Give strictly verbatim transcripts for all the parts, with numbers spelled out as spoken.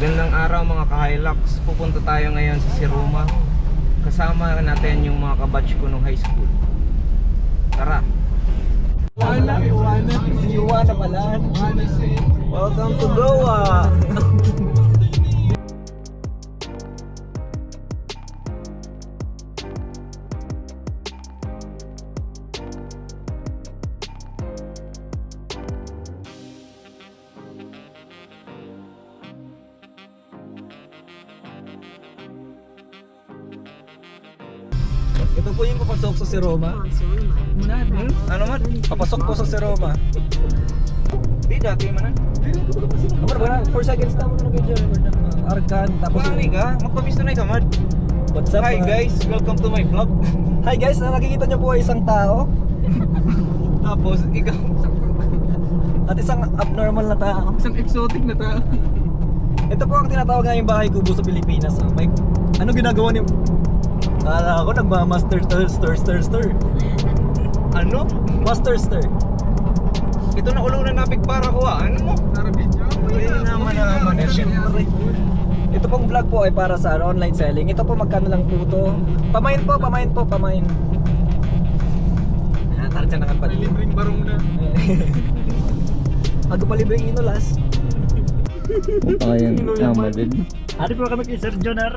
Gandang araw, mga ka-Hilux. Pupunta tayo ngayon sa Siroma. Kasama natin yung mga kabatch ko nung high school. Tara! Iwana, iwana. Iwana pala. Welcome to Goa! Ito po yung papasok sa Siroma. Muna, hmm? Ano man? Papasok po sa Siroma. Di, dati man na. Ano ba na? Four seconds na mo na kayo dyan. Arkan, tapos Wala yung ni ka? Magpapisto na ikaw, Mad. What's up, Hi, ah? guys! Welcome to my vlog. Hi, guys! Ang nakikita nyo po ay isang tao. Tapos, ikaw. At isang abnormal na tao. Isang exotic na tao. Ito po ang tinatawag na yung bahay kubo sa Pilipinas. Ah. May, ano ginagawa ni... Kala ko nagmamaster stir, stir, stir, stir. Ano? Master stir. Ito na ulo na napig para ko, ah. Ano mo? Para video. Pwede naman na naman, eh, syempre. Ito pong vlog po ay para sa, ano, online selling. Ito po, magkano lang po to? Pamain po, pamain po, pamain. Ah, tarcha na kan May pala. Libreng barong na. Ako pa libreng inulas. Puta yan, Inulam tama man. din. Adi po kami kay Sir Jonar.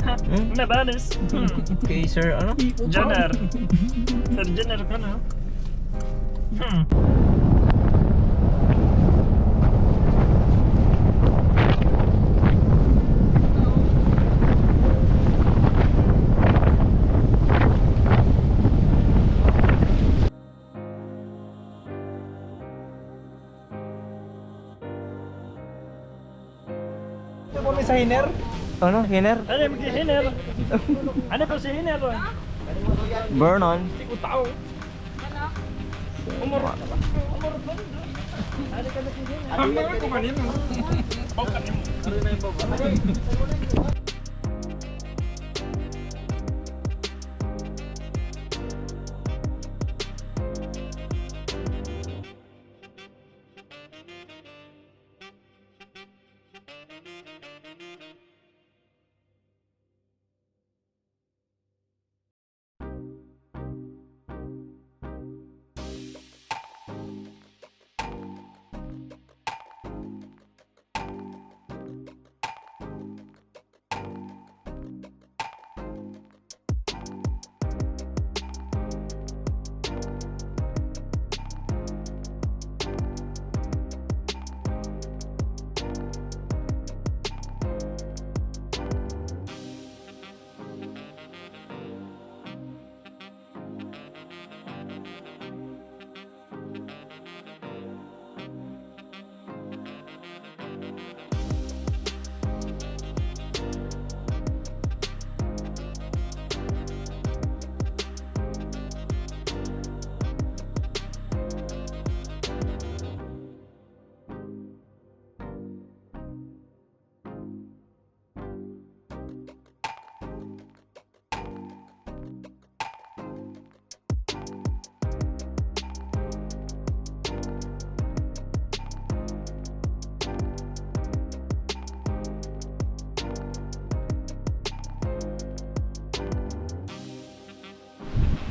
Hmm? Nabanes. Hmm. Kay Sir, ano? Jonar. Sir Jonar ka na. Hmm. Ito po, may sa hiner. Ano? Hiner? Ano yung hiner? Ano po si hiner? Vernon. Hindi ko tao. Umor-, umor-, Ang mga kumanin mo. Bawkan mo.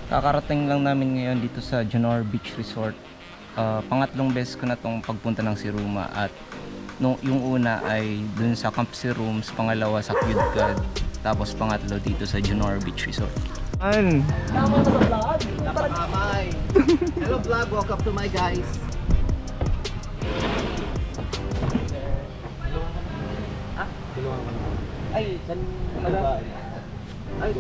Kakarating lang namin ngayon dito sa Junor Beach Resort. Ah, pangatlong beses ko na 'tong pagpunta ng Siruma at nung, yung una ay dun sa Camp Sirums, pangalawa sa Cudcad, tapos pangatlo dito sa Junor Beach Resort. An? Napakamay. Hello vlog, welcome to my guys. Ay, san, ay,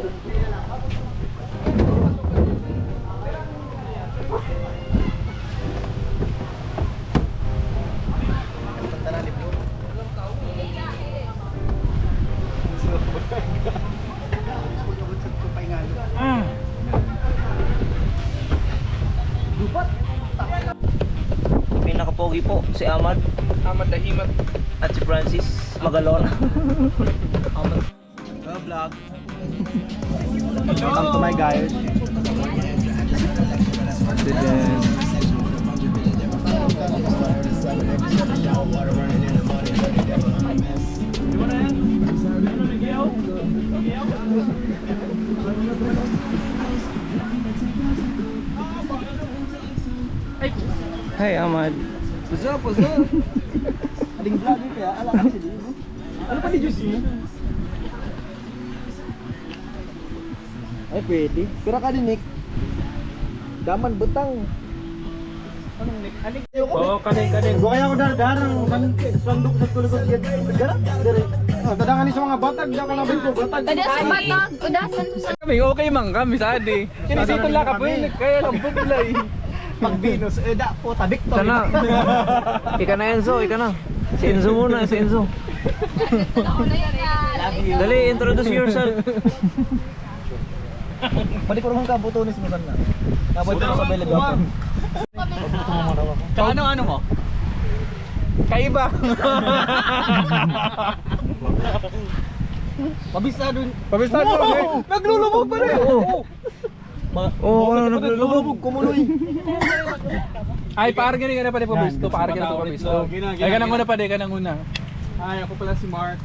Pinakapogi po, si Amad. Amad Dahimat. At si Francis Magalona. Amad. Hello, vlog. Welcome to my guys. Didin. Ay, Amad. Puso, puso. Aling vlogger kaya? Ala, actually, no? Ano pa ni Diyos mo? Ay, pwede. Pero ka din, Nick. Daman, butang. Anong Nick? Anik? Oo, kaning, kaning. Huwag kaya ako dar-, darang kan-, sandok sa tulog ko siya. Gara, dere. Ah, tadangan ni sa mga batag, diyan ka nabing ko, batag. Kada sa batag, udasan sa Kami, okay man kami, sadi. Kinisito lang ka, pwede, kaya lang bublay. Pag Venus, eh, da, puta, Victor. Sana. Ika na, Enzo, ika na. Si Enzo muna, si Enzo. Dali, introduce yourself. Pwede ko naman kabuto ni Susan na. Nabot ko sa Bele Blanco. Ano, ano mo? Kaiba. Pabisado. Pabisado, eh. Naglulubog pa rin. Oo. Ma-, Oo, mga ano, kapatid, naglulubog. Lulubog, kumuloy. Ay, paarga ni ka na pala Yan, pabisto, paarga na matawid pabisto. Lang. Gina-, Ay, ka nang gina-, una pa, di ka nang una. Ay, ako pala si Mark.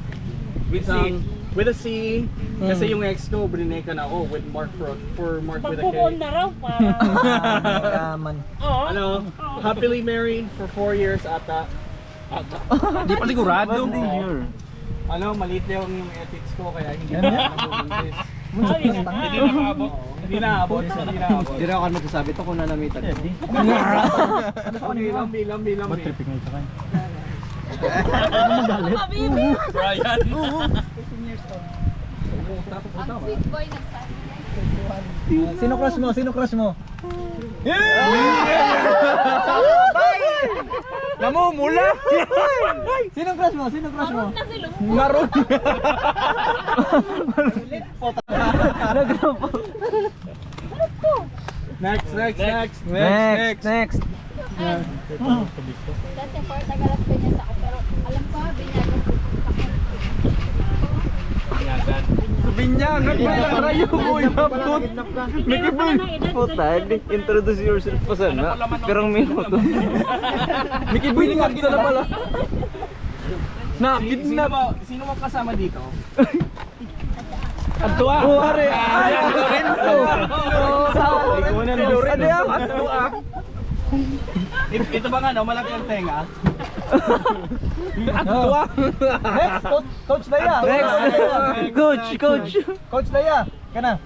With Isang, C. With a C. Hmm. Kasi yung ex ko, brineka na ako with Mark for, for Mark with a K. Magbubuon na raw, para Ah, yaman. Oo. Ano, happily married for four years ata. Ata. Di pa sigurado. One year. Ano, maliit lang yung ethics ko, kaya hindi na ako nabubuntis. Hindi na abot. Hindi na abot, hindi na abot. Hindi na ako magsasabi to kung nanamitan ko. Lambi, lambi, lambi, lambi. Matripik na isa kayo. Habibi! Brian. Ang sweet boy nagsabi. Sino crush mo? Sino crush mo? Namumula! Sinong crush mo? Sinong crush mo? Maroon na si Lumpo. Maroon. Nag-, Next, next, next. Next, next. Dati, Fort Tagalas pa niya sa ako, pero alam ko, ha, binyagan ko. Binyagan. Binyagan pa yung rayo mo, inabot. Mickey Boy. Puta, di-, introduce yourself pa sana. Pirang minuto. Mickey Boy, ingat ka na pala. Na, Sino kidnap. Ba, sino mo kasama dito? Adto, ah. Oh, are. Ay, Lorenzo. Ikaw na, Lorenzo. Ano yan? Adto, ah. It-, ito ba nga, no? Malaki ang tenga. Adto, ah. Next, coach, coach Laya. Next. Coach, coach. Coach Laya, ka na.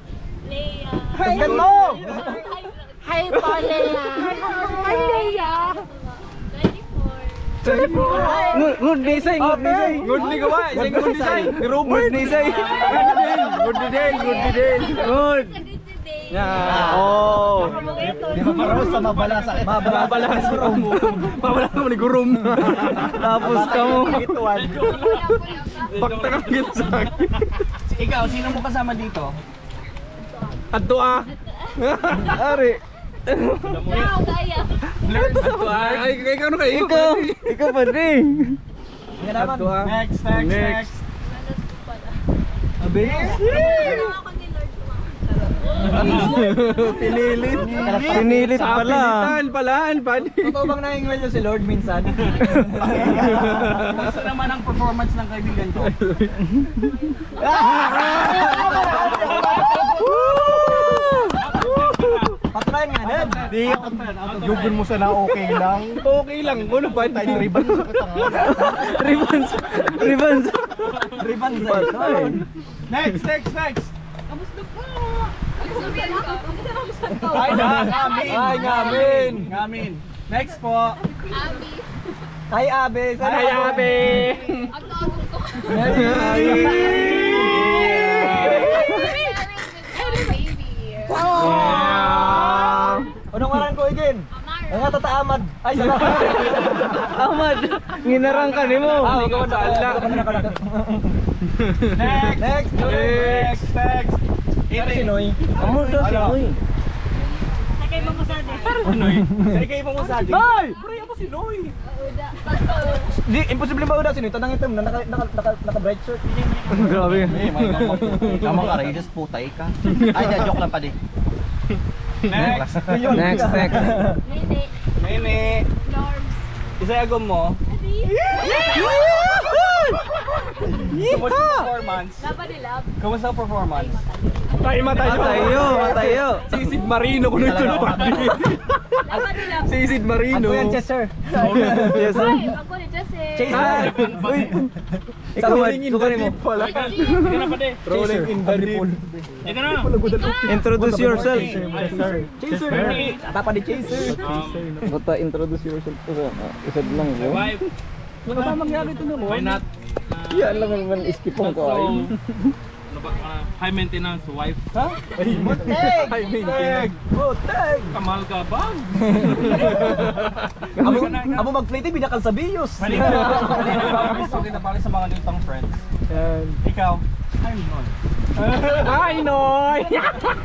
Leia. Tanggal mo! Hi, Paul Leia. Hi, Leia. Twenty-four. Good, good day, say. Good day, say. Good day ka ba? Say good day, say. Good day, say. Good day, good day, good day. Good. Yeah. Oh. Di ba parang sa mabala sa, mabala sa gurom? Mabala sa gurom. Tapos ka mo. Bakta ka gid sa akin. Ikaw, sino mo kasama dito? Adto, ah. Ari. Wow, kaya. Adto, ah. Ay, ikaw na kayo. Ikaw, ikaw pa rin. Yan naman. Adto, ah. Next, next, Next. Next. Abi? Ano ako ni Lord, mga Pinilit. Pinilit Sa pala. Pilitan pala, ang funny. Totoo bang nahingwel niyo si Lord minsan? Gusto naman ang performance ng kaibigan ko. Patrayan nga, Dad. Di, yun mo sana okay lang. Okay lang. Ano ba? Tayo riban sa katanga. Riban sa, riban sa. Riban sa ito. Next, next, next. Kamusta po? Kamusta po? Ay, nga-, ngamin. Ay, ngamin. Ngamin. Next po. Abi. Hi, Abi. Hi, Abi. Ang tawag ko. Hey! Baby. Wow! Anong ngaran ko, Igin? Amar. Ang nga, Tata Amad. Ay, salamat. Amad, nginarang ka nimo. Ah, ikaw na, ikaw na, ikaw na, ikaw na. Next. Next. Next. Next. Ano si Noy? Amo daw si Ano? Noy. Sakay mo mo sa atin. Ano eh? Sakay mo mo sa atin. Hoy! Pre, ako si Noy. Di, imposible ba daw si Noy? Tanang itim na naka, naka, naka, naka bright shirt. Grabe. Eh, may namang, namang outrageous, putay ka. Ay, di, joke lang pala eh. Next. Next, next. Nene. Nene. Norms. Isa agom mo. Kumusta performance? Laba ni Lab. Kumusta performance? Ay, matay. Matayo, matayo. Si Sid Marino, kuno ito na pati. Si Isid Marino. Ako yan, Chester. Yes, sir. Ay, ako ni Jose. Chaser. Uy. Ikaw, Mad, sukarin mo. Pala. Rolling in the deep. Ito na. Introduce yourself. Chaser. Tapa ni Chaser. Basta introduce yourself. Isa, ah, isa lang, bro. Wife. Ano ba mangyari ito na mo? Why not? Yan lang naman, iskipon ko ay. Ano ba, ah, high maintenance wife? Ha? Ay, Teg! High maintenance. Teg! Oh, Teg! Kamal ka ba? Amo, amo mag-play, di binakal sa Bios. Mali ka. Gusto kita pala sa mga lutang friends. Yan. Ikaw? I'm Noy. Ay, Noy!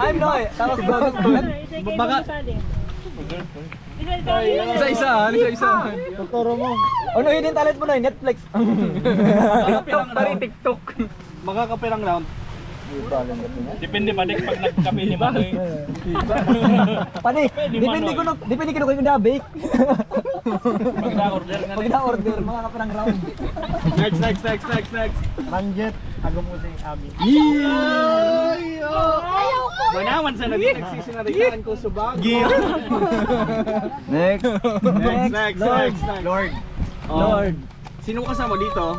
I'm Noy! Tapos, baka, isa-isa, isa-isa. Tuturo mo. Ano hidden talent mo, Noy? Netflix. TikTok, pare, TikTok. Makakapirang round? Depende pa, Dek, pag nagkape ni Manoy. Pare, depende ko, depende ko kung dabi. Pag na-order nga. Pag na-order, makakapirang round. Next, next, next, next, next. Manjet, agom ko sa Ami. Manawan sa nag-, nagsisinaritaan ko subag. Next. Next, next, Lord. Next, next. Lord. Oh. Lord. Sino kasama dito?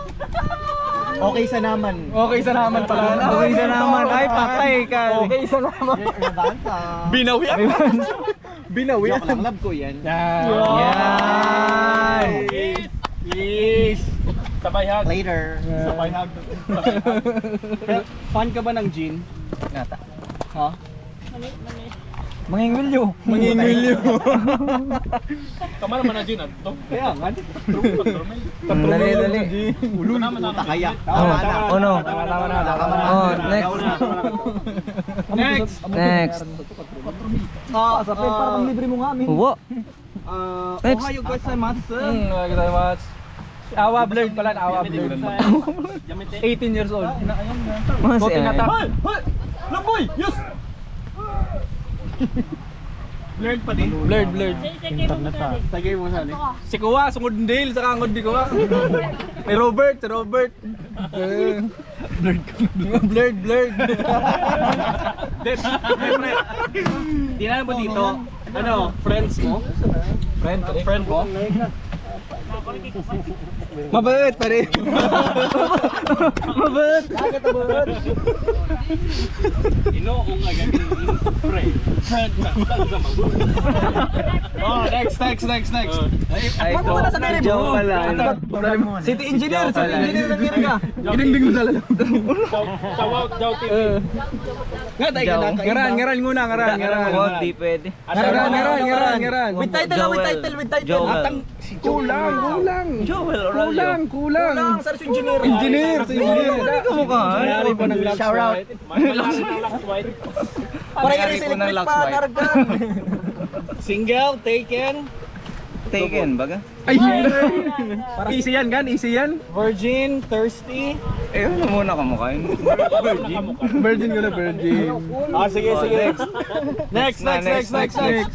Okay sa naman. Okay sa naman pala. Okay sa naman. Ay, patay ka. Okay sa naman. Binawian. Binawian. Joke lang, love ko yan. Yan. Yes. Yes. Sabay hug. Later. Sabay hug. Sabay hug. Pero, fan ka ba ng Jin? Nata. Ha? Mangingilyo. Mangingilyo. Tama naman na, Jin, ah. Kaya nga, di. Dali, dali. Ulo naman, puta, kaya. Tama na. Oh, no. Tama na, tama na, tama na. Oh, next. Next. Next. Ah, sa pen, para pang libre mo nga, amin. Uwa. Ah, Next. Ohayo gozaimasu. Hmm, ohayo gozaimasu. Awa Blurred pala, Awa Blurred. Eighteen years old. Mga si Bote na Aaron. Hoy! Hoy! Lamboy! Yes! Blurred pa din. Blurred, blurred. Sige, sige, sige, sige. Tagay mo sa alik. Si Kuwa, sungod ng Dale, saka angod ni Kuwa. May Robert, si Robert. Eh. Blurred, blurred. Des, pre. Tingnan mo dito. Ano, friends mo? Friend, friend mo? Mabait, pare. Mabait. Bakit mabait? Inoong agad. Friend. Friend ka. Oh, next, next, next, next. Ay, ay, ito. Joke pala. City engineer, city engineer lang yan ka. Ginigling mo sa lalam. Shout out, Jao T V. Nga, tayo ka na, ngaran, ngaran muna, ngaran, ngaran. Wag, di pwede. Ngaran, ngaran, ngaran, ngaran. With title, with title, with title. Joel. Atang, si Joel. Kulang, kulang. Joel Oralio. Kulang, kulang. Kulang, sir, si engineer. Engineer, si engineer. Hindi ka mukha. Shout out. Para yung electric pa, naragdag. Single, taken. Taken, baga? Ay, easy yan, gan, easy yan. Virgin, thirsty. Eh, ano muna ka mukha yun? Virgin ka na, virgin. Ah, sige, sige. Next, next, next, next, next.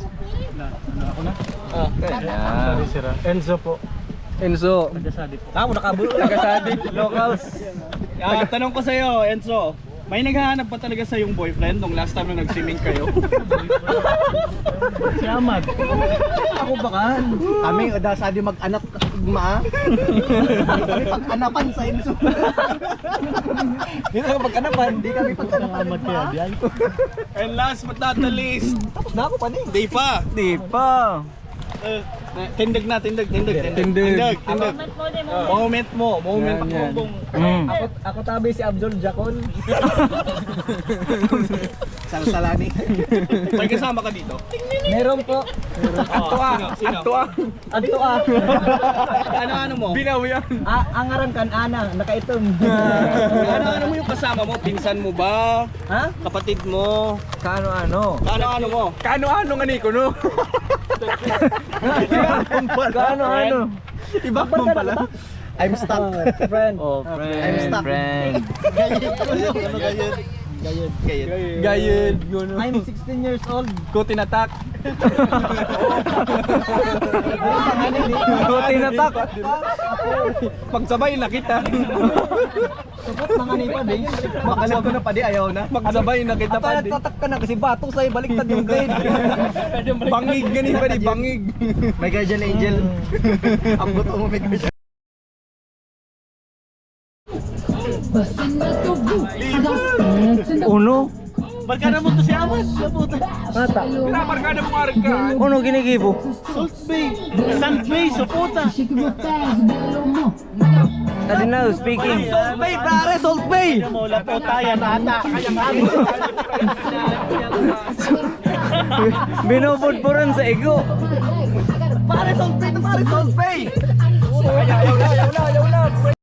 Ah. Kaya. Enzo po. Enzo. Tagasadi po. Ah, muna ka, bro. Tagasadi, locals. Ah, tanong ko sa'yo, Enzo. May naghahanap ba talaga sa yung boyfriend nung last time na nag-swimming kayo? Si Amad. Ako ba kan? Kami, ada sa di mag-anak, ma. Kami pag-anapan sa inso. Hindi na pag-anapan, hindi kami pag-anapan. Amad kaya, diyan. And last but not the least, tapos na ako pa ni. Di pa. Di pa. Eh, tindog na, tindog, tindog, tindog. Tindog. Tindog, tindog. Moment mo, moment mo. Moment mo, moment mo. Yan, yan. Mm. Ako, ako tabi si Abdul Jacon. Salsalani. May kasama ka dito? Meron po. Oh, ato ah. Sino? Sino? Ato ah. Ato ah. Ano, ano mo? Binawian. Ah, ang ngaran kan Ana, nakaitom. Ano, ano mo yung kasama mo? Pinsan mo ba? Ha? Kapatid mo? Kaano-ano? Kaano-ano mo? Kaano-ano nga ni kuno? Kaano-ano? Iba pa pala. I'm stuck. Friend. Oh, friend. I'm stuck. Friend. Ganyan ko yun. Ano ganyan? Gayud, gayud. Gayud, yun. I'm sixteen years old. Ko tinatak. Ko tinatak. Pagsabay na kita. Supot na nga ni Padi. Makalag ko na, Padi, ayaw na. Magsabay na kita, Padi. Tatak ka na kasi bato sa'yo, baliktad yung grade. Bangig gani, Padi, bangig. May guardian angel. Ang buto mo, may guardian. Uno. Barkada mo to si Amas, sa puta. Ata. Pinabarkada mo nga rin ka. Uno ginigibo. Salt Bay. Salt Bay, sa puta. Cardinal speaking. Salt Bay, pare, Salt Bay. Alam mo, wala po tayo, tata. Binubudburan sa igo. Pare, Salt Bay, pare, Salt Bay. Ayaw na, ayaw na, ayaw na.